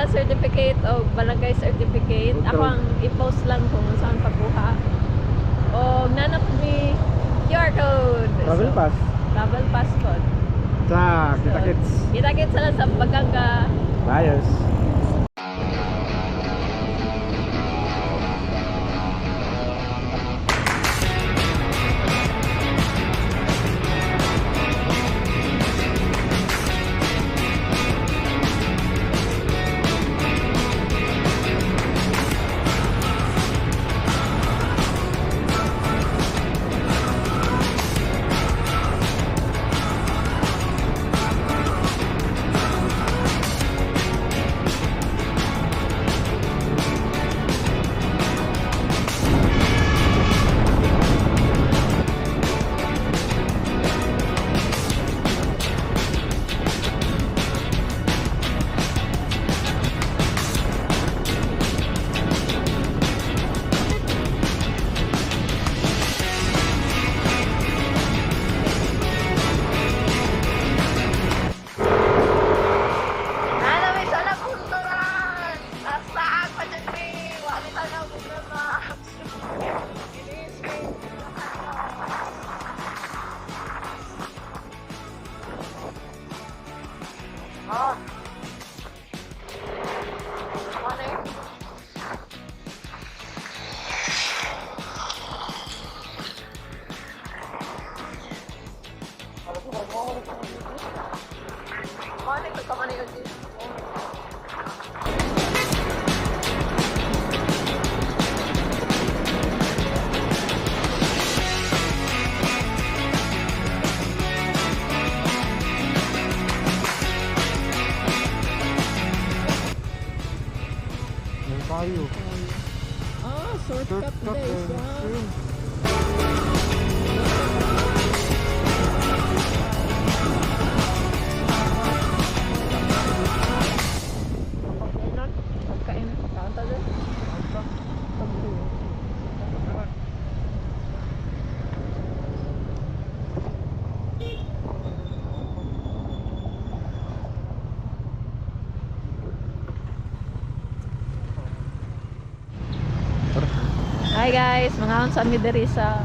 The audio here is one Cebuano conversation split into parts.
National certificate o barangay certificate. Okay. Ako ang i-post lang kung saan pagkuha. O nanap mi QR code. Travel So, pass. Travel pass code. Ta, kita kits. Kita kits lang sa Baganga. Buyers. Ano, may sana punturan! Nasaan pa dyan, may! Wala na Google Maps! Bilis, may! Ah! Ano yun? Ano yun? Ano yun? Yan tayo. Ah, shortcut Shortcut guys. eh. Ah. Ayun. Pagkain. Kaon ta dun? Hi guys, mga sa mi diri sa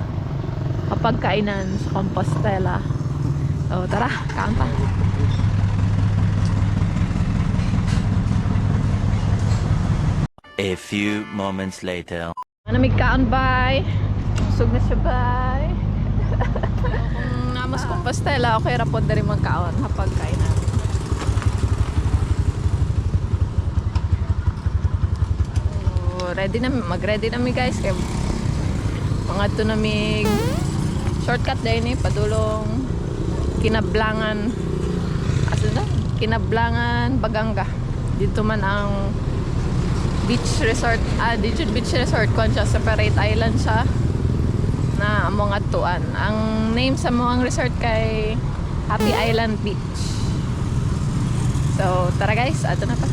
kapagkainan sa Compostela. So tara, kaon pa. A few moments later. Ano may kaon bay? Busog na siya bay. Kung namos Compostela, okay ra pod diri magkaon hapagkainan. So, ready na mag-ready na mi guys kay mga to na mig shortcut din ni padulong Kinablangan. Asa na? Kinablangan, Baganga. Dito man ang beach resort, ah, Digit Beach Resort kon siya, separate island siya na among adtuan. Ang name sa among resort kay Happy Island Beach. So, tara guys, ato na pa.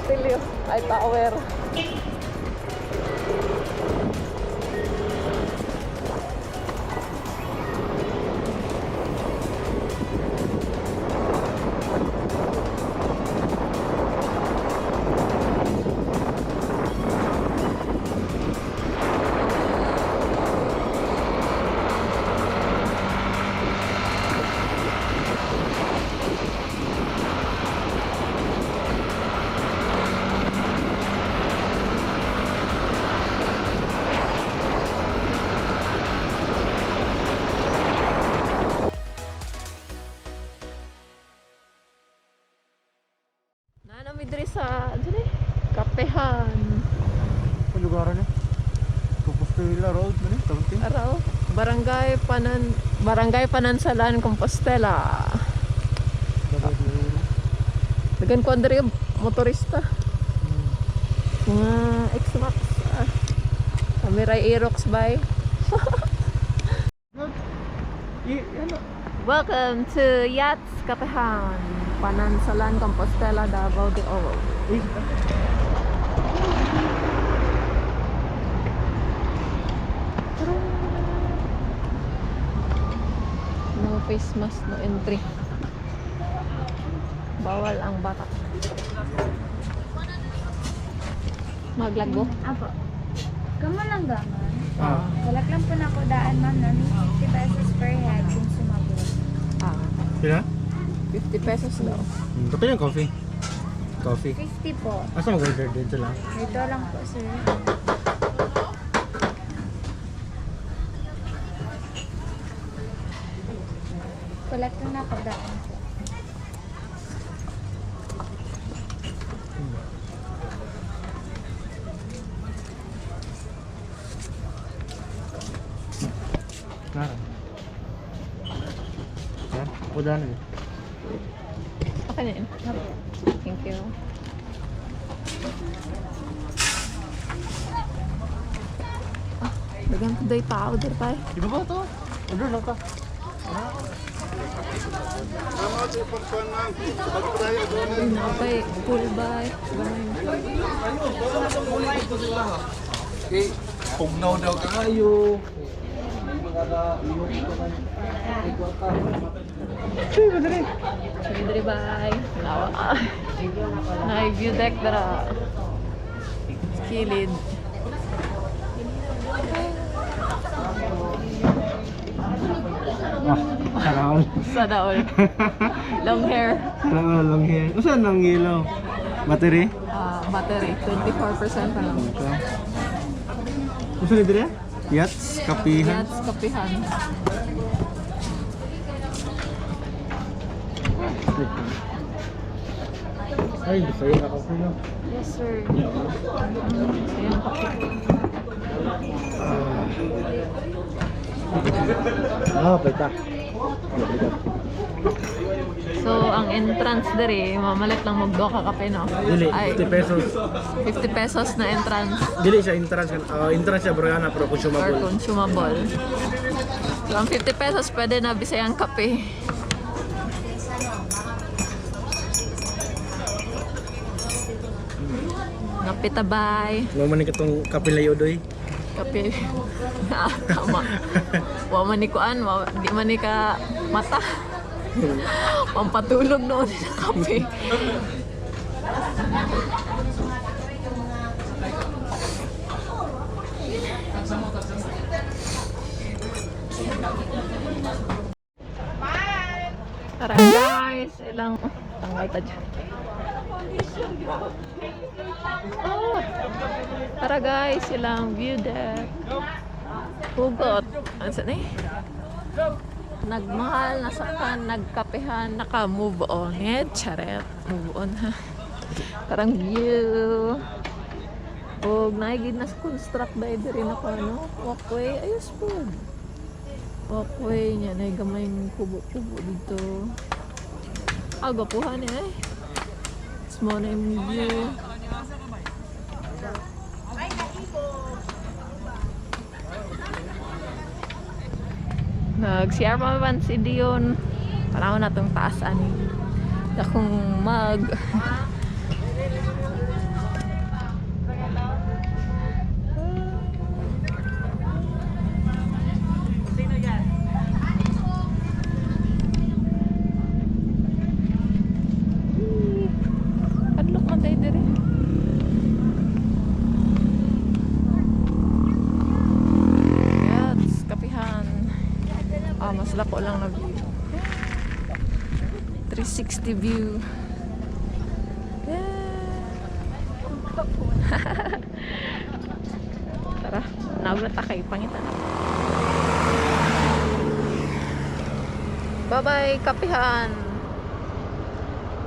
Martilyo. Ay, power. Naa mi diri sa ano ni? Kapehan. Ang lugar na. Compostela Road, man eh, something. Araw. Barangay Panansalan, Compostela. Dagan ko diri motorista. Mga X-Max. Ah. Kami ray Aerox bay. I, ano? Welcome to Yachts Kapehan, Panansalan, Compostela, Davao de Oro. Eh, No face mask, no entry. Bawal ang bata. Maglagbo. Apo. Kamo lang gaman. Ah. Walak lang po na ako daan, ma'am, no? 50 pesos per head consumable. Ah, Sila? 50 pesos daw. Kape ng coffee. Coffee. 50 po. Asa mag-order dito lang? Dito lang po, sir. Walak lang na ako daan po. Nara. Yan, ako daan eh. Okay na yun. Thank you. Ah, dagan po day tao dir pa eh. Iba ba to? Order lang ta. Ay, nakapay, pool bay. Gamay. Okay, pugnaw daw kayo. Sige diri bay. Nawa. Nay view deck dara. Kilid. Ah, sana all. Sana all. Long hair. Sana all long hair. Usan ang ilaw? Battery? Ah, battery 24% pa lang. Ito. Usan ni dire? Yachts, kapihan. Yachts kapihan. Ay, sa'yo na kape no? Yes, sir. Ayan, kape. Ah, pwede. Pwede. So, ang entrance diri, mamalit lang magdo ka kape, no? Dili, Ay, 50 pesos. 50 pesos na entrance Dili siya entrance, entrance siya bro yana pero or consumable. consumable. So, ang 50 pesos, pwede na bisayang kape. Napitabay. Mo man ni katong kape layo doy. Kape. Ah, tama. Wa man ni kuan, di man ni ka mata. Pampatulog noon na kape. Tara guys, ilang tanggal ta dyan. Oh. Tara guys, ilang view deck. Hugot. Ano sa ni? Nagmahal, nasaktan, nagkapehan, naka-move on. Eh, charet. Move on ha. Tarang view. Og naigid na sa construct by diri na ko no. Walkway, ayos po. Walkway niya na gamay kubo-kubo dito. Ah, gwapuhan eh. Small na yung view. Nag-CR pa man si Dion. Panahon na tong taas ani. Akong mag. dako lang na view. 360 view. Yeah. Tara, naog na ta kay pangita na. Bye-bye, kapihan.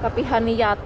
Kapihan ni Yat.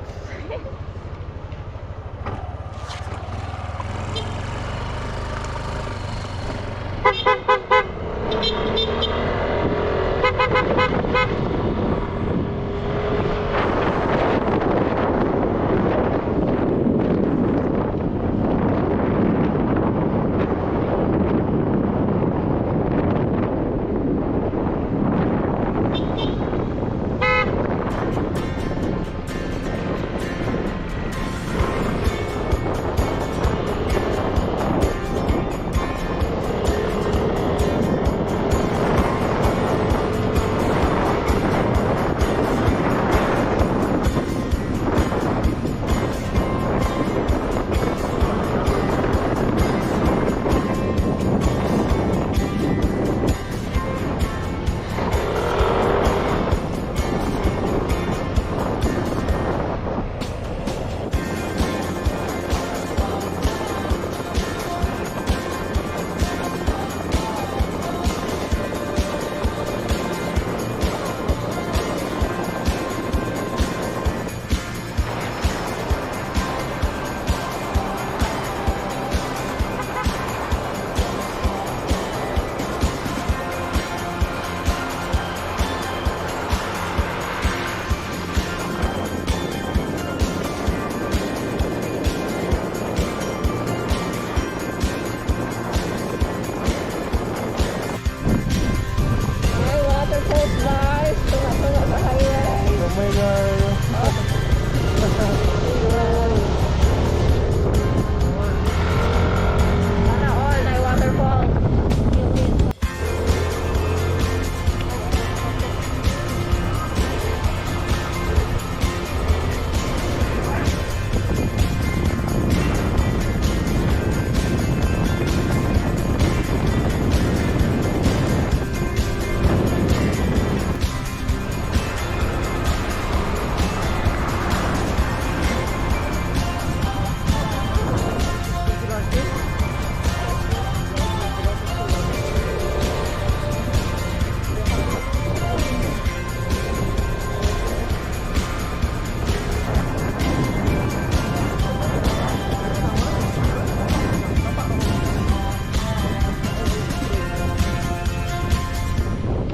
Ay, waterfalls guys! Tunga-tunga sa highway. Gamay na. Sana all na waterfall.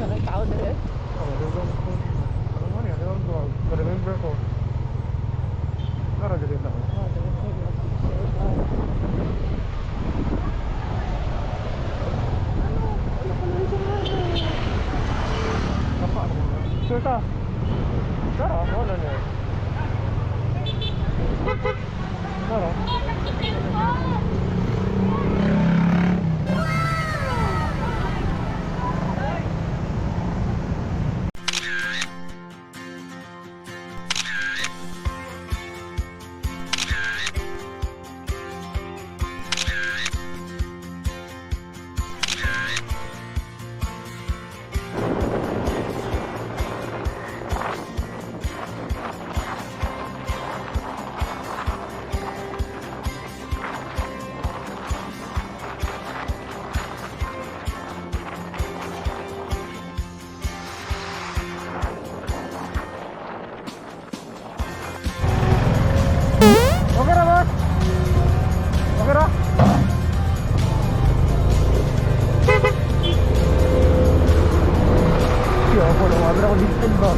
Nakakaon na rin. Oh, ano man yan? Ewan ko. Remember ko. Nara dito na ako. Napa, ano ba? Sure ka? Tara, wala na yun. Tara. Okay ra, boss? Okay ra? Siya ako, nawabi ako dito ba?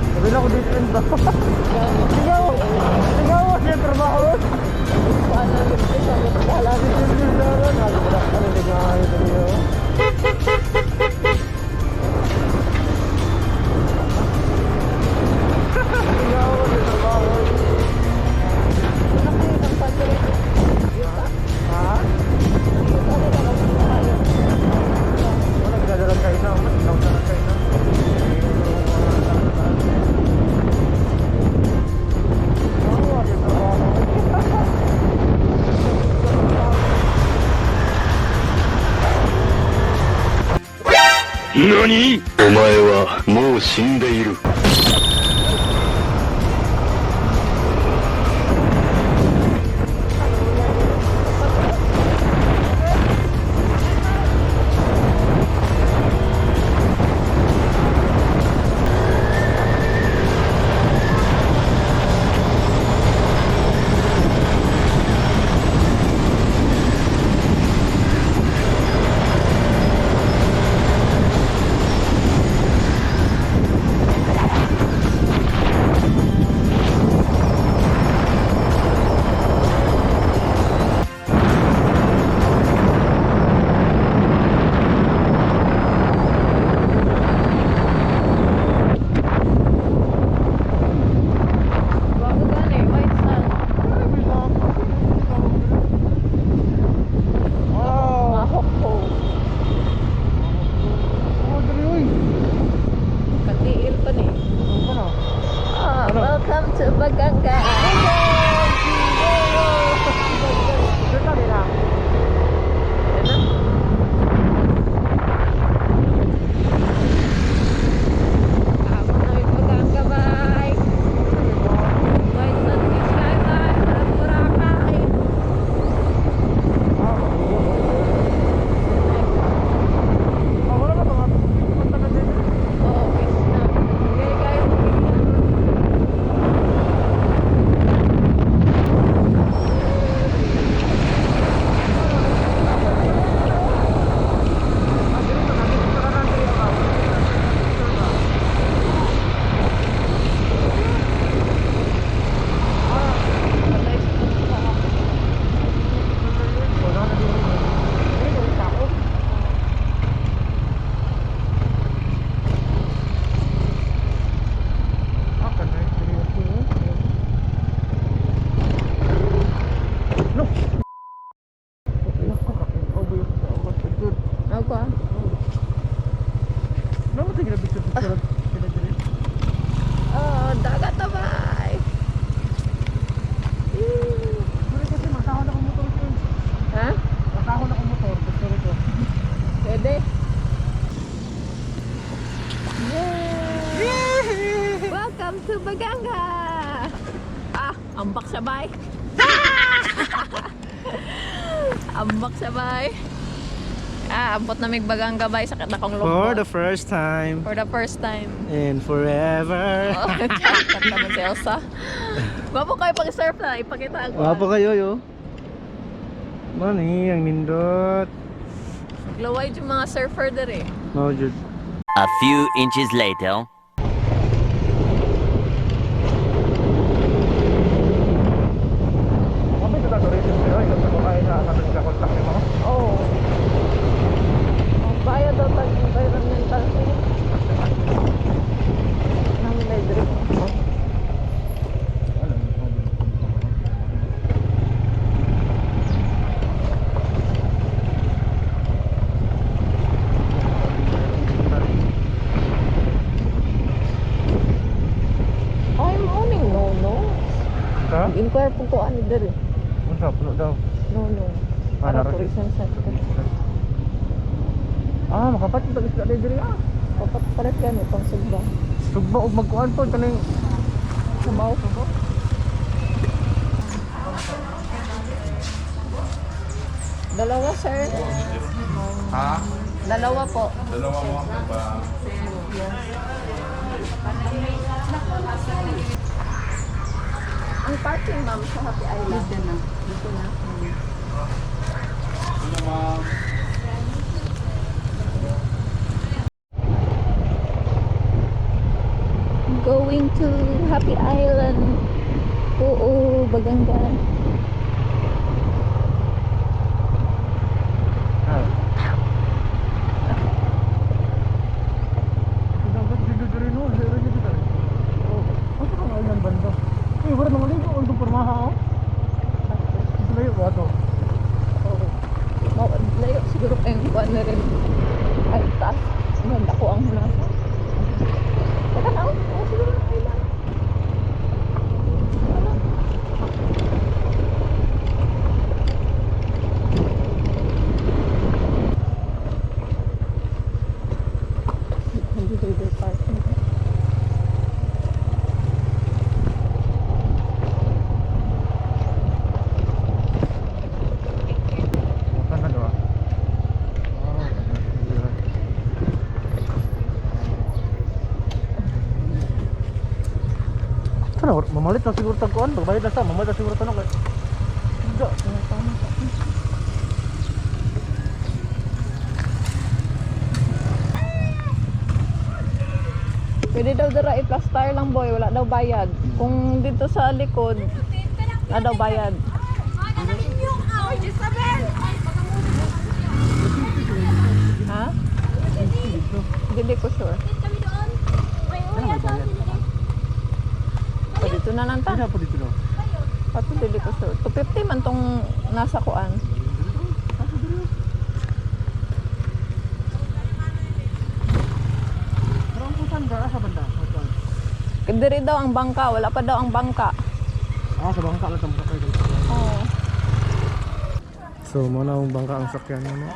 Sabi na ako dito ba? Ikaw! Ikaw! Siya trabaho, boss? Paano siya? Wala 何、お前はもう死んでいる。 Bago gani, white sand. Wow! Mga hokho. Oh, dali oy. Katiil pa ni. Ano na? Ah, welcome to Baganga. Dito na. Yan na. Amo na yung Baganga, bye. White sand beach kayo, bye. Sarap Boracay. Ah, wala na mga punta na din. Oo, beach na. Okay, guys. Patay sa mga. Wala na din. Ay, yung tao. Ah, kanay. Dali ako. No. Ako ah. Ano mo tingnan picture picture sila diri? Oh, dagat na bye. Diri kasi masahon ako motor ko. Ha? Masahon ako motor, gusto ko. Pwede. Yay! Welcome to Baganga! Ah, ambak sabay. Ambak sabay. Ah, ambot na mig Baganga bay sakit akong lungkot. For the first time For the first time. and forever. Oh, kanta mo si Elsa. Gwapo kayo pag surf na, ipakita ako. Wapo kayo yo. Mani, ang nindot. Glowide yung mga surfer dere. No, jud. A few inches later. Kami sa tourism pero ikaw sa kumain na kami sa contact nimo. Oo. Oh. Bayad daw tag environmental fee. Namin na drink. Ay, morning. No, no. Ha? Inquire po ko ano dere. Unsa puno daw. No, no. Ah, Para nara- tourism center. Ah, makapat tag isda diri ah. Papat palit yan eh, pang sugba. Sugba og magkuan po kaning Sabaw. Dalawa, sir. Ha? Dalawa po. Dalawa mo ba? Ang parking, ma'am, sa Happy Island. Dito na. Dito na. Ano ma'am? Going to Happy Island. Oo, Baganga. Ah. Dagat dito diri no, diri dito diri. Oh, asa ka ngayon banda? Eh, wala nang ligo ang pormaha oh. Layo ba to? Oo. Layo siguro kayong kuwan na rin. Ay, taas. Nandako ang nasa. Teka na, oh. Oh, siguro na island. Ano? Mamalit na siguro tag kuan, magbayad na sa, mamalit na siguro tanong kay. Hindi. Pwede daw dira i-plaster lang, boy, wala daw bayad. Kung dito sa likod, wala daw bayad. Ha? Dili ko sure. Pa dito na lang ta. Hindi pa dito daw. Pato dili ko sure. 250 man tong nasa kuan. Pero ang putan ka, sa banda. Hotel. Diri daw ang bangka, wala pa daw ang bangka. Ah, sa bangka lang tamo kayo. Oo. So, mo na ang bangka ang sakyan mo.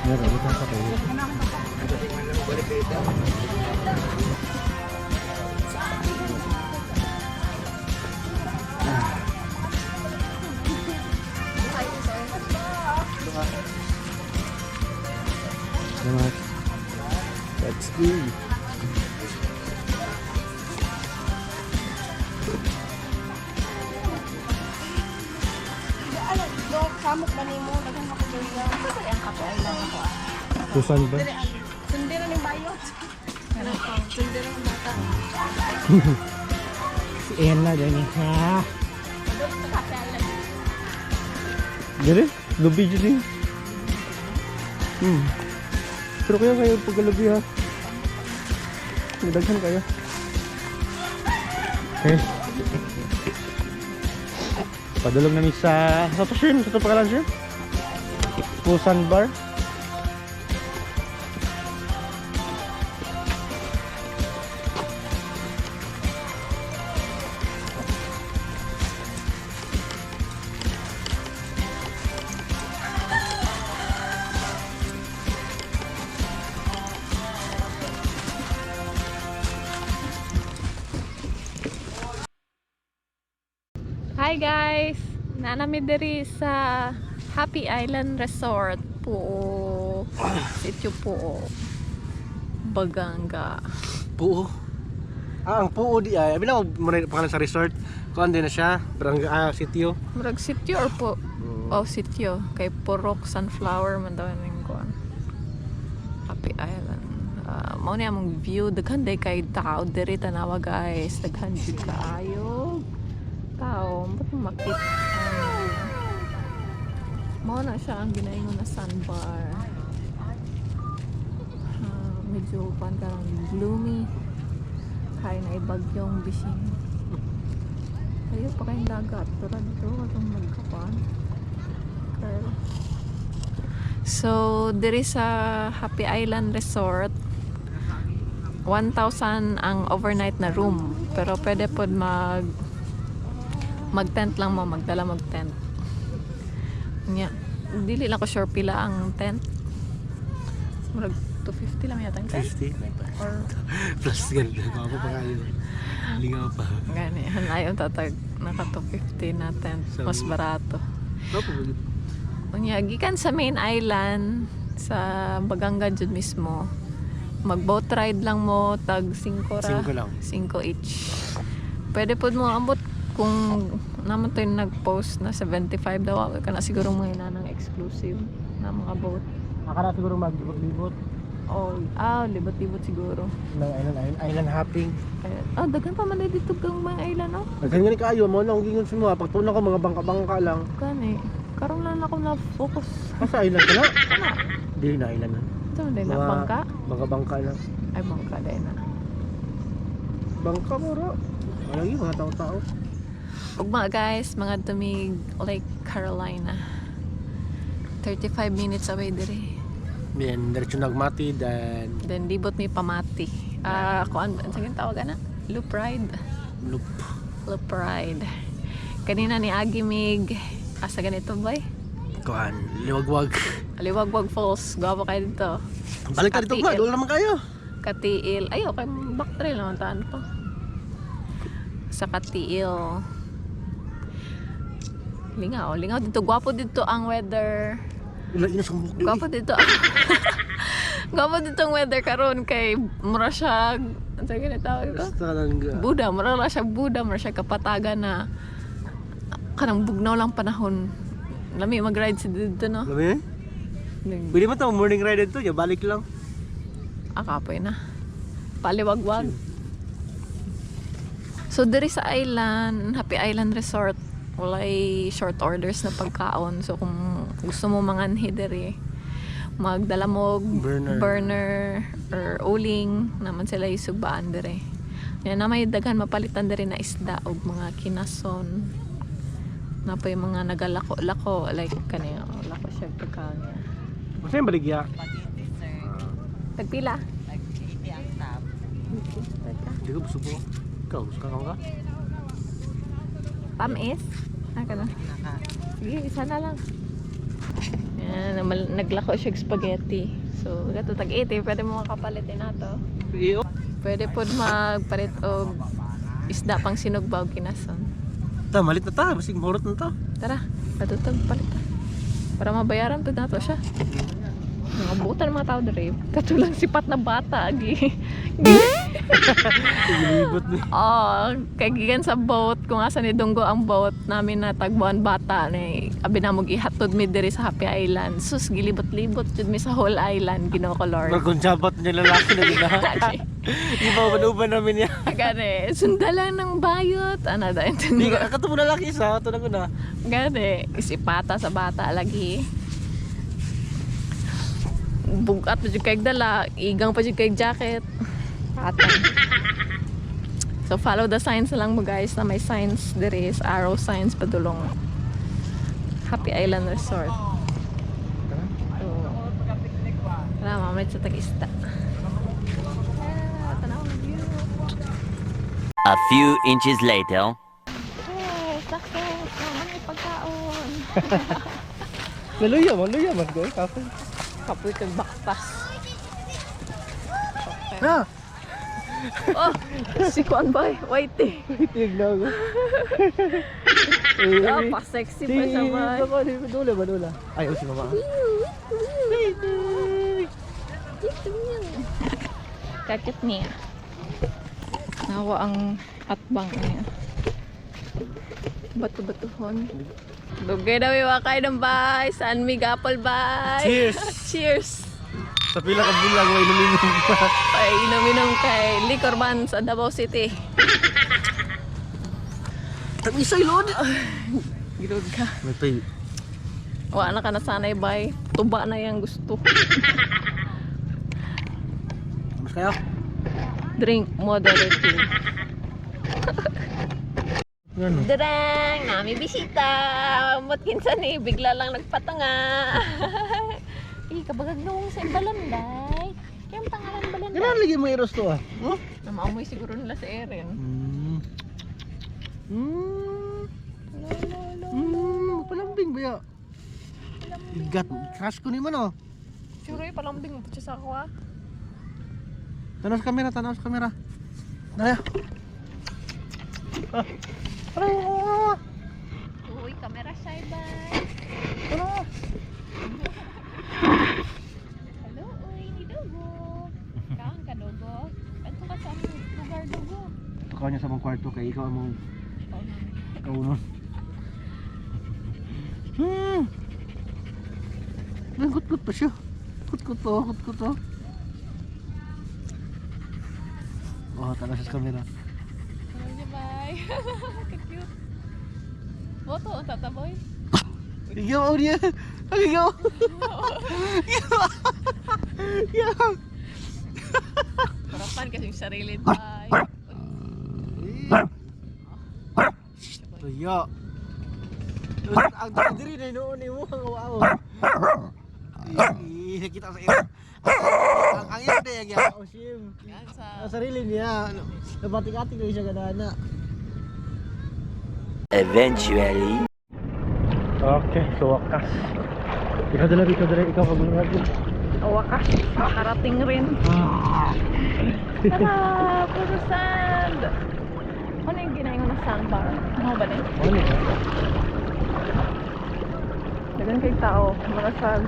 Meron, butang pa kayo. Salamat. Let's go. Samok ba nimo? Daghan ako diri. Pusan ba? Sundin na ning bayot. Sundin na bata. Si Ella, dyan ha. Dire? Lubi dyan eh. Pero kaya kayo pagkalubi ha. Nadaghan kayo. Okay. Padulong namin sa to Shin, sa to pangalan Shin? Pusan Bar. Hi guys! Nanami diri sa Happy Island Resort po. Sitio po. Baganga. Puo. Ah, ang Puo di ay. Abi na mo pangalan sa resort. Kuan din na siya, barangay ah, sitio. Murag sitio or po? Oh, sitio. Kay Purok Sunflower man daw ning kuan. Happy Island. Ah, mao ni among view daghan day kay tao diri tanawa guys. Daghan jud kaayo. Tao, ba't mo makit? Mao na siya ang ginaingon na sandbar. Ah, medyo kuan karang gloomy. Kaya na ibagyong bising. Ayaw pa kayong dagat. Tara dito, atong magkapan. Girl. So, diri sa Happy Island Resort, 1,000 ang overnight na room. Pero pwede pod mag-tent lang mo, magdala mag-tent. Nya, dili lang ko sure pila ang tent. Murag 250 lang yata ang tent. 50 Or plus ganun. Ako pa kayo. Lingaw pa. gani, ayaw tatag naka 250 na tent. So, Mas barato. Ako pa. Unya, gikan sa main island, sa Baganga jud mismo. Mag boat ride lang mo, tag 5 ra. 5 lang. 5 each. Pwede po mo ambot kung naman to yung nag-post na 75 daw, kana siguro mga inanang exclusive na mga boat. Akala siguro maglibot-libot. Oh, libot-libot siguro. Ng island, island, island hopping. Ayun. Ah, daghan pa man dito kang mga island, no? Daghan gani kaayo mo lang gingon sa mga pagtuon ako mga bangka-bangka lang. Gani. Karon lang ako na focus. Asa island ka na? Kana. Dili na island na. Ito man na bangka. Mga bangka lang. Ay, bangka din na. Bangka mo ro. Wala yun, mga tao-tao. Ugma guys, mga tumig Lake Carolina. 35 minutes away dire. Then, diretso nagmati, then Then libot mi pamati. Ah, kuan sa ganang tawag ana? Loop ride. Loop. Loop ride. Kanina ni Agi mig asa ganito bay? Kuan, liwagwag. Aliwagwag Falls. Gwapo kayo dito. Balik ka dito ba? Katiil. Doon naman kayo. Katiil. Ay, okay. Back trail naman taan to. Sa Katiil. Lingaw. Lingaw dito. Gwapo dito ang weather. Wala ina sa buhok. Gwapo dito. Gwapo dito ang weather karon kay mura siya. Ang sa ganito tawag ito? Basta lang ga. Buda. Mura lang siya Buda. Mura siya kapataga na kanang bugnaw lang panahon. Lami mag-ride si dito, no? Alam mo yun? Pwede ba ito morning ride dito? Ya, balik lang. Akapoy na. Paliwagwag. So, diri sa island, Happy Island Resort, walay short orders na pagkaon. So, kung gusto mo manganhi diri, magdala mo og Burner. burner or uling naman sila isugbaan diri. Yan na may daghan mapalitan diri na isda og mga kinason. Na po yung mga nagalako-lako like kani lako siya pagkaon niya. Basta yung baligya. Tagpila. Hindi ko gusto po. Ikaw, gusto ka ka? Tamis? Ah, kana. Sige, isa na lang. Yan, naglako siya og spaghetti. So, gato tag 80, pwede mo makapalitin nato. Iyo. Pwede po magpalit og isda pang sinugba og kinason. Ta, malit na ta. Basig morot na ta. Tara, patutog palit ta. Para mabayaran po nato siya. Mga butan mga tao dere. Katulang sipat na bata gi. Ilibot ni. Oh, kay gikan sa boat kung asa ni Dunggo ang boat namin na tagbuan bata ni abi na mo gihatod mi diri sa Happy Island. Sus, gilibot-libot jud mi sa whole island, Ginoo ko Lord. Magkunjabat niya lalaki na gina. Di ba uban-uban namin niya? Gani, sundalan ng bayot. Ana da Di ka katubo lalaki isa. Ito na ko na. Gani, isipata sa bata lagi. Bugat pa jud kay dala, igang pa jud kay jacket. Patay. So follow the signs na lang mo guys na may signs diri is arrow signs padulong Happy Island Resort. So, tara, mamay sa tag-isda. Ah, tanaw ang view. A few inches later. Hey, success! Naman may pagkaon. Naluya man, luya man ko. Kape. Kapoy kag baktas. Na! Oh, si Kuan Bay, white eh. Itig na ako. Oh, pa-sexy pa siya bay. Dula ba, dula? Ay, oh, si mama. Kakit niya. Nawa ang atbang niya. Bato-batuhon. Dugay na may wakay ng bay. San Miguel bay. Cheers! Cheers! Sa pila ka bulag, may inuminom pa. Ay, inom-inom kay Liquor Ban sa Davao City. Tamisay, Lord! Gilod ka. May pay. Wala na ka na sanay bay. Tuba na yung gusto. Mas kayo? Drink moderately. Ano? Darang! Nami bisita! Ba't kinsa ni? Bigla lang nagpatanga. Eh, kabagag nung sa balanday. Kaya ang pangalan balanday. Kailangan lagi mo iros to ah. Huh? Namaamoy siguro nila sa Erin. Palambing ba ya? Igat, crush ko ni man oh. Sure, eh, palambing mo pa siya sa ako ah. Tanaw sa kamera, tanaw sa kamera. Naya. Ah. Ah. Uy, camera shy bye. Ah. Hello, uy, ni Dugo. Ikaw kwarto kay ikaw among kaunon. Nagkut-kut pa siya. Kut-kut to, kut-kut to. Oh, tara sa camera. Bye. Ka-cute. Boto ang tataboy. Ikaw, oh niya. Ang ikaw. Ikaw. Parapan kasi yung sarili. Bye. Tuyo. Ang diri na noon nimo ang wow. Ih, nakita sa iyo. Ang iyo na yang oh sim. Yan sa Ang sarili niya. Ano, nabatik-atik na siya ganana. Eventually. Okay, so wakas. Ikaw dala, ikaw dala, ikaw pag wakas. Makarating rin. Tara! Puro sand! Ano yung ginayon na sandbar? Ano ba na yun? Ano ba? Dagan kay tao. Mga sand.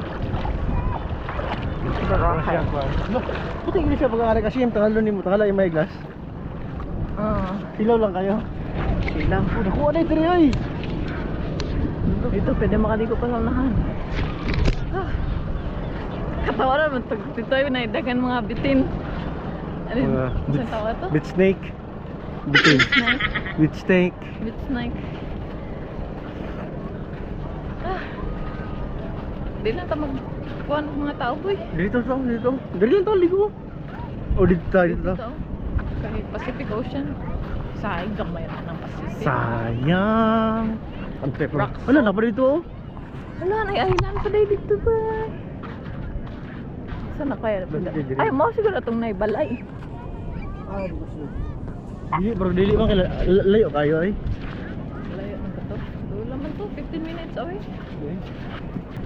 Boracay. No, puti gini siya pag-aari kasi yung tangalo nimo, tangala yung may glass. Ah, Ilaw lang kayo. sila. Oh, nakuha na ito oy. Dito, pwede makaligo pa sa unahan. Ah. Katawa naman. Dito yun ay dagan mga bitin. Ano yun? Mga Saan tawa to? Bit snake. Bitin. Snake. Bit snake. Bit snake. Ah. Di lang ta magkuha ng mga tao, boy. Dito to, dito. Dali lang to, ligo. O dito tayo, dito. Dito. Kahit Pacific Ocean. Sayang gamay na ng Pacific. Sayang. Ang pepper. Rock Wala na pa dito oh. Wala, na island pa dahil dito ba? Saan na kaya? Ay, mo siguro itong naibalay. Ah, di ko sure. Dili, pero dili man kay layo kayo ay. Layo ng kato. Doon man to, 15 minutes away.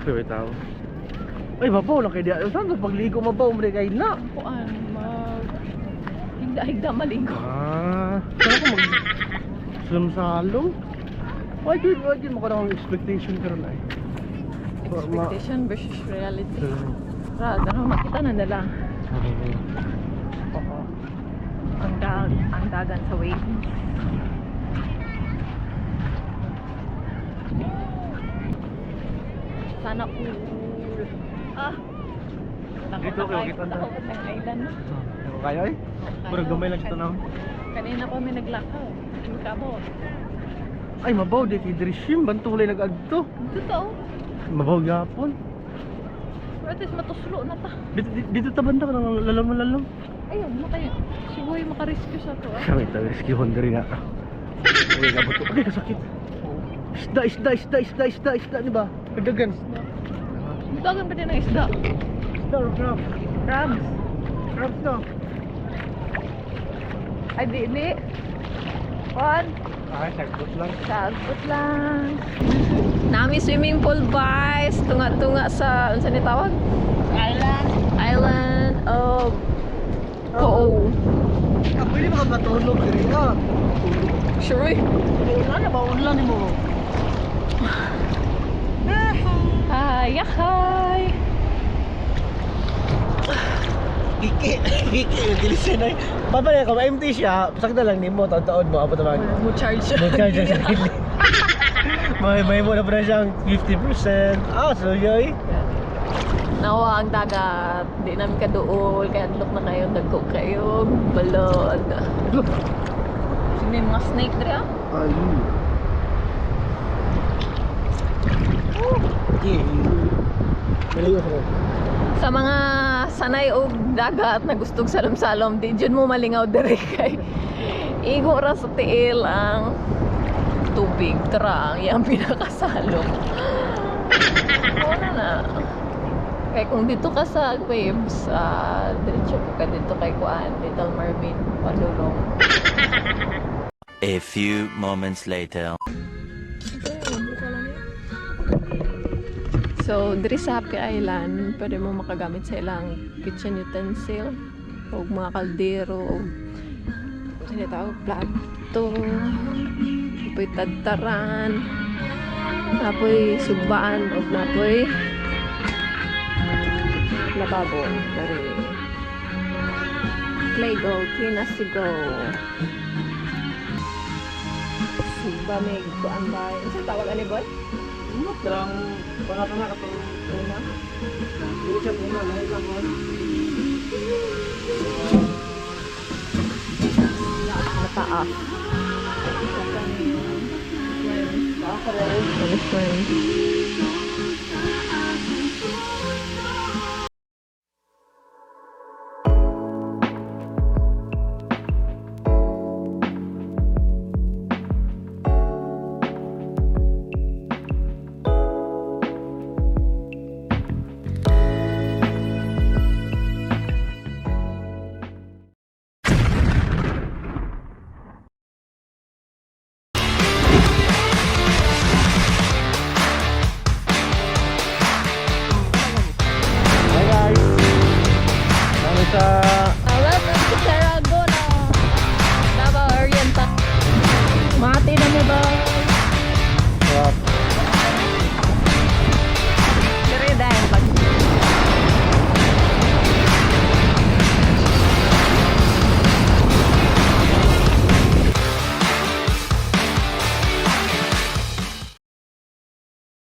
Okay. Wait tao. Ay, mabaw lang kay diya. Saan to pagligo mabaw mo kay na? Kuan, mag... Higda-higda maligo. Ah, saan ako mag Salam-salom? Why do why do mo ka ng expectation karon ay? Expectation versus reality. Ra, ano, makita na nila. Oo. Ang dagan sa wave. Sana all. Ah! Takot Dito na kayo, kayo. kita na. Takot ng island. Ako kayo ay? Murag gamay lang siya tanaw. Kanina pa may naglakaw. Hindi kabo. Ay, mabaw di kay Drishim bantulay nag-adto. Totoo. Mabaw gyapon. Pero at least matuslo na ta. Dito dito ta banda ka nang lalam lalam. Ayun, makayo. Siguro yung makarescue sa to. Ah. Kami ta rescue diri na. Uy, gabot. Okay, kasakit. Isda, isda, isda, isda, isda, isda, di ba? Kadagan. Dagan pa din ng isda. Isda or crab? Crabs. Crabs no. Ay, di, di. One. Ah, sagot lang. Sagot lang. Nami swimming pool guys. Tunga-tunga sa, ano ni tawag? Island. Island of Ko. Ah, pwede ba ka matulog diri ah? Sure. eh. Wala na ba ulan nimo? Hi, yahay. Kiki, kiki, dili na. Babalik ako, empty siya. Sakta lang nimo, taon-taon mo abot naman. Mo charge. Mo charge siya sarili. May mo na pa na siyang 50%. Ah, so yoy. Nawa ang dagat. Di namin kaduol. Kaya adlok na kayo. Dagko kayo. Balod. Sino yung mga snake dre ah? Ay. Okay. Maligo ko. Sa mga sanay og dagat na gustog salom-salom, di dyan mo malingaw dere kay igo ra sa tiil ang tubig. Tara, ang iyang pinakasalom. Wala na. Kay kung dito ka sa waves, diretso po ka dito kay Kuan, Little Mermaid, Padulong. A few moments later. So, diri sa Happy Island, pwede mo makagamit sa ilang kitchen utensil o mga kaldero o tinatawag plato, apoy tadtaran, apoy sugbaan, o napoy lababo. Dari play go, clean as you go. Suba may kuan ba? Unsa tawag ani, boy? Karang panata na katong Una. dili siya puna, lahi lang kon. Naka-off. Friend. Friend.